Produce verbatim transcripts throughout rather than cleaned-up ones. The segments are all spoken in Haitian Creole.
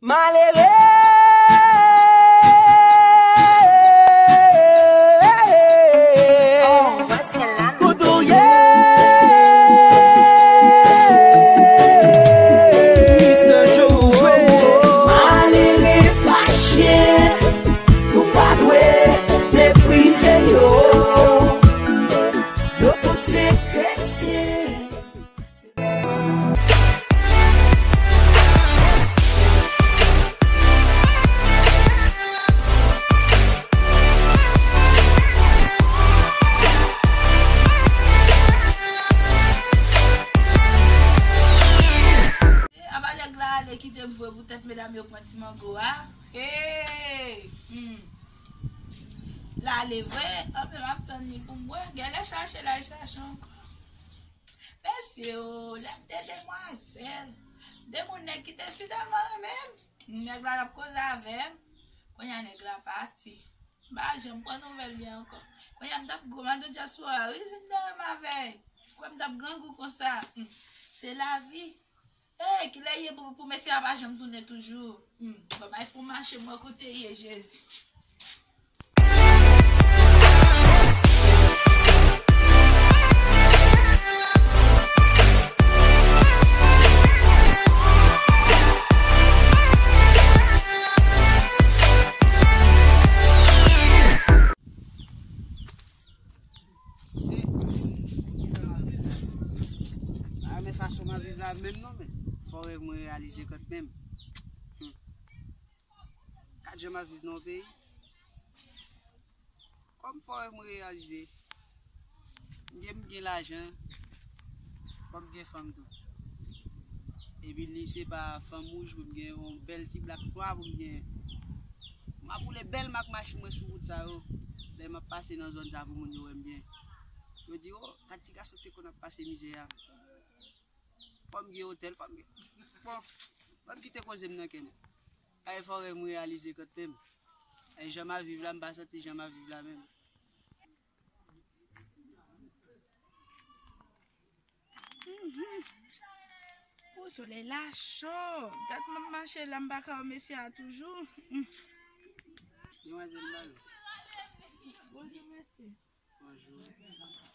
Malere, kote w ye? Mister Joe. Malere fache, nou pa dwe meprize yo. Yo tout se kretyen. Apa nèg la ale kite m vre poutèt medam yo pran ti mango a. Hey! Hmm. L ale vre, anben m ap tann li pou m wè. Genlè chache l al chache ankò. Mesye o, lè m te demwazèl, de moun nèg ki te si tèlman renmen m. Nèg la t ap koze avè m. Kounye a nèg la pati. M pa janm pran nouvèl li ankò. Kounye a m t ap gwo madan dyaspora wi, si m te renmen avè l. Kwè m t ap grangou konsa. Hmm. Se lavi. Hey, kilè ye pou, pou mesye a pa janm tounen toujou? Hmm, bon, bay fon mache mwen kote ye, Jezi. Se, pa renmen fason m ap viv la menm non, men fò rèv mwen reyalize kanmenm. Hmm. Gad jan m ap viv nan yon peyi. Kòm fò rèv mwen reyalize. M gen, m gen lajan, fò m gen fanm tou. Epi li se pa fanm wouj pou m gen yon bèl ti blak nwa pou m gen. M ap woule bèl mak machin mwen sou wout sa yo. Lè m ap pase nan zòn sa pou moun yo wè m byen. Yo di, "O, gad ti gason ki te konn ap pase mizè a." Fò m gen otèl, fò m gen. Bon, fò m kite koze m nan kenn. Ay fò rèv mwen reyalize kanmenm. Ay jan m ap viv la, m pa santi jan m ap viv la menm. Mhm. O, solèy la cho. Dat m ap mache la, m pa ka wè mesye a toujou. Mm. Demwazèl Lal. Bonjou, mesye. Bonjou.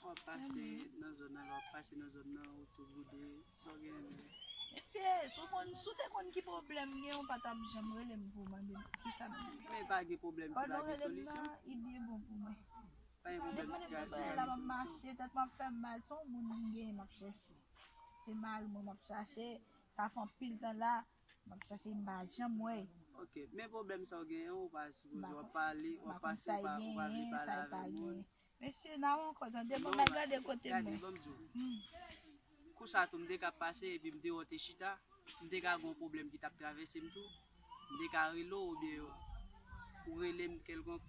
W ap pase nan zòn nan, w ap pase nan zòn nan, ou tou boude, sa w gen menm? Mesye, si w konn, si w te konn ki pwoblèm m gen, ou pa t ap janm rele m pou w mande m kisa m gen. Men pa gen pwoblèm ki pa gen solisyon. Pandan w rele m nan, li byen bon pou mwen. Pa gen pwoblèm ki pa gen solisyon. Depi m sou solèy la, m ap mache, tèt m ap fè m mal, se yon moun m genyen m ap chèche. Se mari mwen m ap chache, sa fè anpil tan la, m ap chache, m pa janm wè. Ok, men pwoblèm sa w genyen, ou pa sipoze w ap pale, w ap pase, ou pa, ou pa vle pale avè moun. Mesye, n a ankò, tande, ban m gade kote m ye. Gade, ban m di w. Hmm. Kou sa tou, m te ka pase, epi m te wè w te chita, m te ka gen yon pwoblèm ki t ap travèse m tou. M te ka rele w oubyen ou rele m kèlkonk,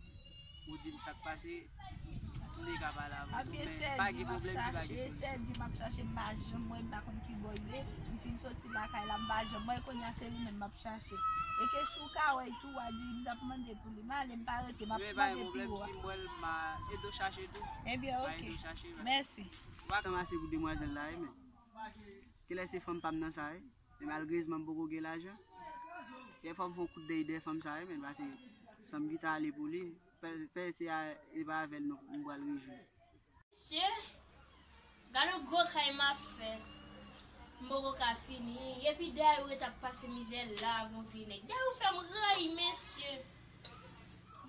ou di m sa k pase, m te ka pale avè w tou, men pa gen pwoblèm ki pa gen solisyon. Sèdi m ap chache, m pa janm wè, m pa konn ki bò l ye. M fin soti lakay la, m pa janm wè, kounye a se li menm m ap chache. E ke si w ka wè l tou, w a di m t ap mande pou li. M ale, m pa rete, m ap mande pi wo a. Men pa gen pwoblèm, si m wè l, m a ede w chache tou. Ebyen, oke. M a ede w chache, mèsi. Mèsi. Ou pa ka mache pou demwazèl la, wi, men. Kilè se fanm pa m nan sa, wi. Men malgrezman, m poko gen lajan. Dèfwa m fè yon kout dèy dèyè fanm sa, wi, men, paske san m gentan ale pou li. Pè, pè, se a, e pa avè l non, m pral rejwi. Mesye, gade yon gwo kay m ap fè. M poko ka fini. Epi dayè ou ret ap pase mizè la avè yon vye nèg. Dayè ou fè m rayi, mesye.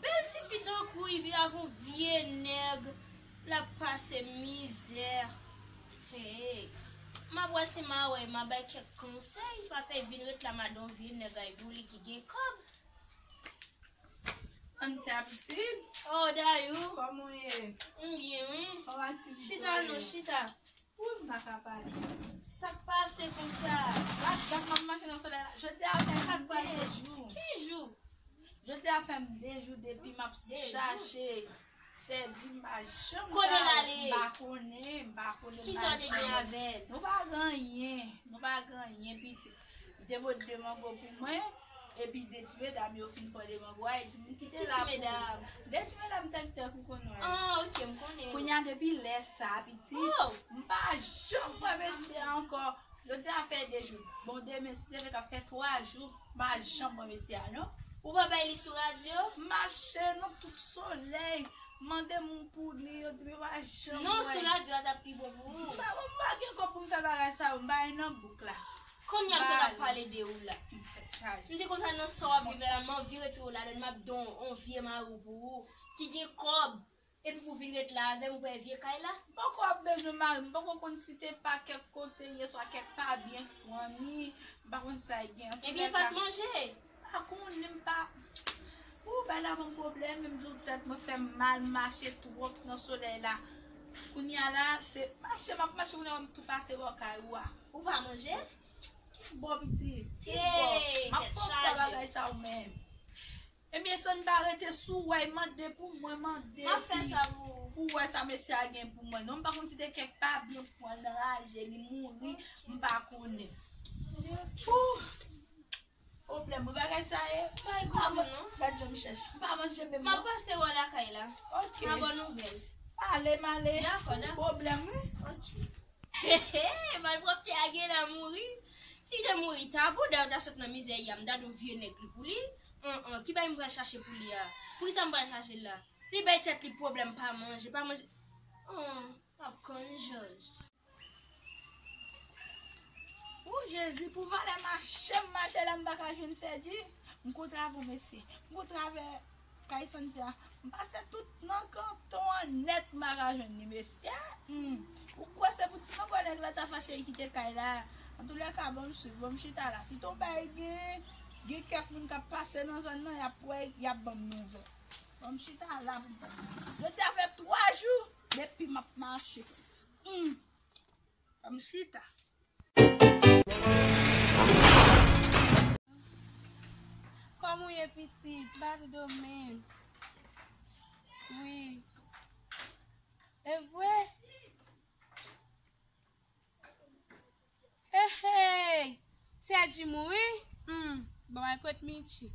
Bèl tifi tankou w vin avè yon vye nèg, l ap pase mizè. Hey, m ap wè si m a wè, m a bay kèk konsèy, pa fè vin ret la madan yon vye nèg ay pou li ki gen kòb. Ann ti apitid. Oh, Dayou. Kòman w ye? M byen, wi. Kòman aktivite w ye? Chita non, chita. Wi, m pa ka pale. Sa k pase konsa? Gad jan m ap mache nan solèy la. Jodi a fè m de jou. Ki jou? Jodi a fè m de jou depi m ap chache Sèdi, m pa janm wè l. Kote l ale? M pa konnen, m pa konnen, m pa janm wè l. Kisa w te gen avè l? Nou pa gen anyen, nou pa gen anyen, pitit. Li te pote de mango pou mwen, epi de ti medam yo fin pran de mango a, li di m kite la pou ou. Ki ti medam? De ti medam tèktèk ou konn wè. Ah, ok, m konnen yo. Kounye a, depi lè sa, pitit, m pa janm wè mesye a ankò. Jodi a fè de jou. Bon, demen, si Dye vle, k ap fè twa jou. M pa janm wè mesye a, non. Ou pa bay li sou radyo? Mache nan tout solèy. Mande moun pou li, yo di m yo pa janm wè. Non, sou radyo a t ap pi bon pou ou. M pa, m pa gen kòb pou m fè bagay sa yo, m pa nan bouk la. Kounye a, m sot ap pale de ou la. M tèt chaje. M di konsa nan sa w ap viv la, m anvi retire w ladann, m ap don on vye mari w pou ou, ki gen kòb. Epi pou vin ret la avè m, ou pa wè vye kay la? M poko ap bezwen mari, m poko konn si te pa kèk kote ye, swa kèk pa byen k pran li, m pa konn sa y gen. Ebyen, pa t manje? Pa konnen, m pa. Ou bay la ban m pwoblèm, m di w tèt mwen fè m mal, m mache twòp nan solèy la. Kounye a la, se mache m ap mache, kounye a m tou pase bò kay ou a. Ou pa manje? Ki bò, piti? Ki bò? M ap panse a bagay sa ou menm. Ebyen, Sandra rete sou wè, mande pou mwen, mande pou, pou wè sa mesye a gen pou mwen. Non, m pa konn si te kèk pa byen pran l nan raje, li mouri, m pa konnen. Ooh! Pwoblèm, mwen bagay sa ye. Pa ekoute non. Pa janm chèche. M pa manje menm non. M ap pase wè w lakay la. Ok. M a bon nouvèl. Pale m ale. Dakò, dakò. Pwoblèm, wi. Ok. Malpwòpte a genlè mouri. Si te mouri ta bon, dayè w ta sot nan mizè y a, m ta di w vye nèg li pou li. An, an, ki bagay m pral chache pou li a? Poukisa m pral chache l la? Li bay tèt li pwoblèm, pa manje, pa manje. An, m ap konn jòj. O Jezi, pou valè mache m mache la, m pa ka jwenn Sèdi. M kontre avè w, mesye. M kontre avè kay Sandra. M pase tout nan kanton an nèt, m pa ka jwenn li, mesye. Hmm. Ou kwè se pou ti mango nèg la ta fache, li kite kay la? Antoulèka, ban m swiv, ban m chita la. Si tonbe gen, gen kèk moun k ap pase nan zòn nan, y ap wè, y ap ban m nouvèl. Ban m chita la pou m tande. Jodi a fè twa jou depi m ap mache. Hmm. Ban m chita. Kòman w ye, pitit? Bat do menm. Wi. E vre? Hey, hey! Sèdi mouri? Hmm. Bon, al kot Michi.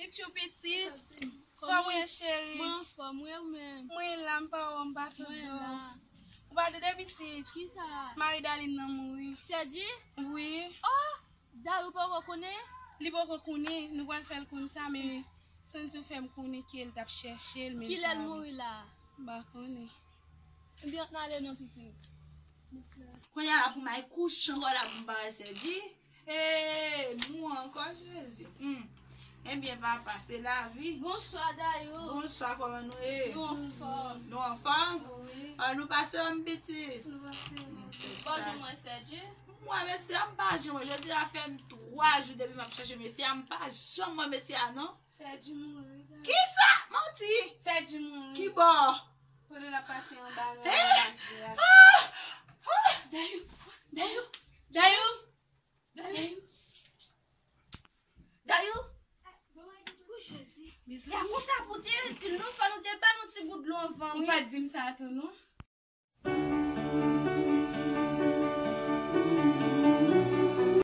Pichou pitit, kòman w ye, cheri? Mwen anfòm, wi, ou menm? Mwen la, m pa wè w, m pa tande w. Ou pa tande, pitit? Kisa? Mari Darline nan mouri. Sèdi? Wi. Oh! Dayou poko konnen? Li poko konnen, nou pral fè l konn sa, men Santi fè m konnen ke l t ap chèche l, men l pa. Kilè l mouri la? M pa konnen. Ebyen, ann ale non, pitit. Kounye a la pou m al kouche ankò la pou m pa wè Sèdi. Hey, nou ankò, Jezi. Hmm. Ebyen, papa, se lavi. Bonswa, Dayou. Bonswa, kòman nou ye? Nou anfòm. Nou anfòm? Wi. Ah, nou pase wè m, pitit? Nou pase wè m. Bonjou, mwen, Sèdi. Mwen, mesye a, m pa janm wè. Jodi a fè m twa jou depi m ap chèche mesye a, m pa janm wè mesye a, non. Sèdi mouri, Dayou. Kisa? Manti! Sèdi mouri. Ki bò? Pandan l ap pase anba nan raje a. Ah! Ah! Dayou! Dayou! Dayou! Dayou! Dayou! O Jezi! Ya konsa pou te di l non, fò nou te ba nou ti bout dlo anvan, wi. Ou pa t di m sa tou, non?